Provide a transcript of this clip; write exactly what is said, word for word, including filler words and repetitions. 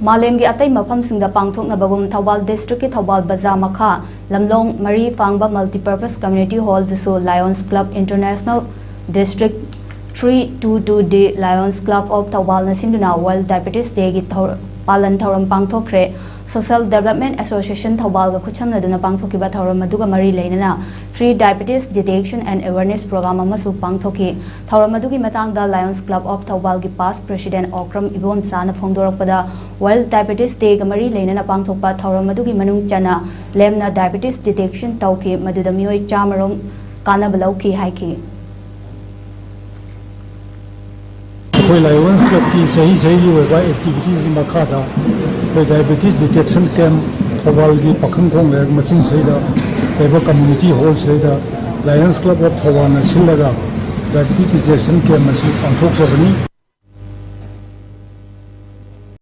ꯃꯥꯂꯦꯝꯒꯤ ꯑꯇꯩ ꯃꯐꯝꯁꯤꯡꯗ ꯄꯥꯡꯊꯣꯛꯅꯕꯒꯨꯝ ꯊꯧꯕꯥꯜ ꯗꯤꯁꯇ꯭ꯔꯤꯛꯀꯤ ꯊꯧꯕꯥꯜ ꯕꯖꯥꯔ ꯃꯈꯥ ꯂꯝꯂꯣꯡ ꯃꯔꯤ ꯐꯥꯡꯕ ꯃꯜꯇꯤꯄꯔꯄꯁ ꯀꯝꯃ꯭ꯌꯨꯅꯤꯇꯤ ꯍꯣꯜꯗꯁꯨ lions club international district three two two D lions club of ꯊꯧꯕꯥꯜꯅ ꯁꯤꯟꯗꯨꯅ ꯋꯥꯔꯜꯗ ꯗꯥꯏꯕꯦꯇꯤꯁ ꯗꯦꯒꯤ ꯊꯧ- ꯄꯥꯂꯟ ꯊꯧꯔꯝ ꯄꯥꯡꯊꯣꯛꯈ꯭ꯔꯦ꯫ ꯁꯣꯁꯦꯜ ꯗꯦꯕꯂꯞꯃꯦꯟ ꯑꯦꯁꯣꯁꯤꯌꯦꯁꯟ ꯊꯧꯕꯥꯜꯒ ꯈꯨꯠꯁꯝꯅꯗꯨꯅ ꯄꯥꯡꯊꯣꯛꯈꯤꯕ ꯊꯧꯔꯝ ꯑꯗꯨꯒ ꯃꯔꯤ ꯂꯩꯅꯅ free diabetes detection and awareness program ꯑꯃꯁꯨ ꯄꯥꯡꯊꯣꯛꯈꯤ꯫ ꯊꯧꯔꯝ ꯑꯗꯨꯒꯤ ꯃꯇꯥꯡꯗ ꯂꯥꯌꯣꯟꯁ ꯀ꯭ꯂꯕ ꯑꯣꯐ ꯊꯧꯕꯥꯜꯒꯤ ꯄꯥꯁ ꯄ꯭ꯔꯦꯁꯤꯗꯦꯟ ꯑꯣꯀ꯭ꯔꯝ ꯏꯕꯣꯝꯆꯥꯅ ꯐꯣꯡꯗꯣꯔꯛꯄꯗ, ꯋꯥꯔꯜꯗ ꯗꯥꯏꯕꯦꯇꯤꯁ ꯗꯦꯒ ꯃꯔꯤ ꯂꯩꯅꯅ ꯄꯥꯡꯊꯣꯛꯄ ꯊꯧꯔꯝ ꯑꯗꯨꯒꯤ ꯃꯅꯨꯡ ꯆꯟꯅ ꯂꯦꯝꯅ ꯗꯥꯏꯕꯦꯇꯤꯁ ꯗꯤꯇꯦꯛꯁꯟ ꯇꯧꯈꯤ, ꯃꯗꯨꯗ ꯃꯤꯑꯣꯏ ꯆꯥꯝꯃ ꯔꯣꯝ ꯀꯥꯟꯅꯕ ꯂꯧꯈꯤ ꯍꯥꯏꯈꯤ꯫ ꯑꯩꯈꯣꯏ ꯂꯥꯌꯣꯟꯁ ꯀ꯭ꯂꯕꯀꯤ ꯆꯍꯤ ꯆꯍꯤꯒꯤ ꯑꯣꯏꯕ ꯑꯦꯛꯇꯤꯚꯤꯇꯤꯁꯀꯤ ꯃꯈꯥꯗ ꯑꯩꯈꯣꯏ ꯗꯥꯏꯕꯦꯇꯤꯁ ꯗꯤꯇꯦꯛꯁꯟ ꯀꯦꯝꯞ ꯊꯧꯕꯥꯜꯒꯤ ꯄꯥꯈꯪꯈꯣꯡ ꯂꯩꯔꯛ ꯃꯆꯤꯟꯁꯤꯗ ꯂꯩꯕ ꯀꯝꯃ꯭ꯌꯨꯅꯤꯇꯤ ꯍꯣꯜꯁꯤꯗꯩꯗ ꯂꯥꯌꯣꯟꯁ ꯀ꯭ꯂꯕ ꯑꯣꯐ ꯊꯧꯕꯥꯜꯅ ꯁꯤꯜꯂꯒ ꯗꯥꯏꯕꯦꯇꯤꯁ ꯗꯤꯇꯦꯛꯁꯟ ꯀꯦꯝꯞ ꯑꯁꯤ ꯄꯥꯡꯊꯣꯛꯆꯕꯅꯤ꯫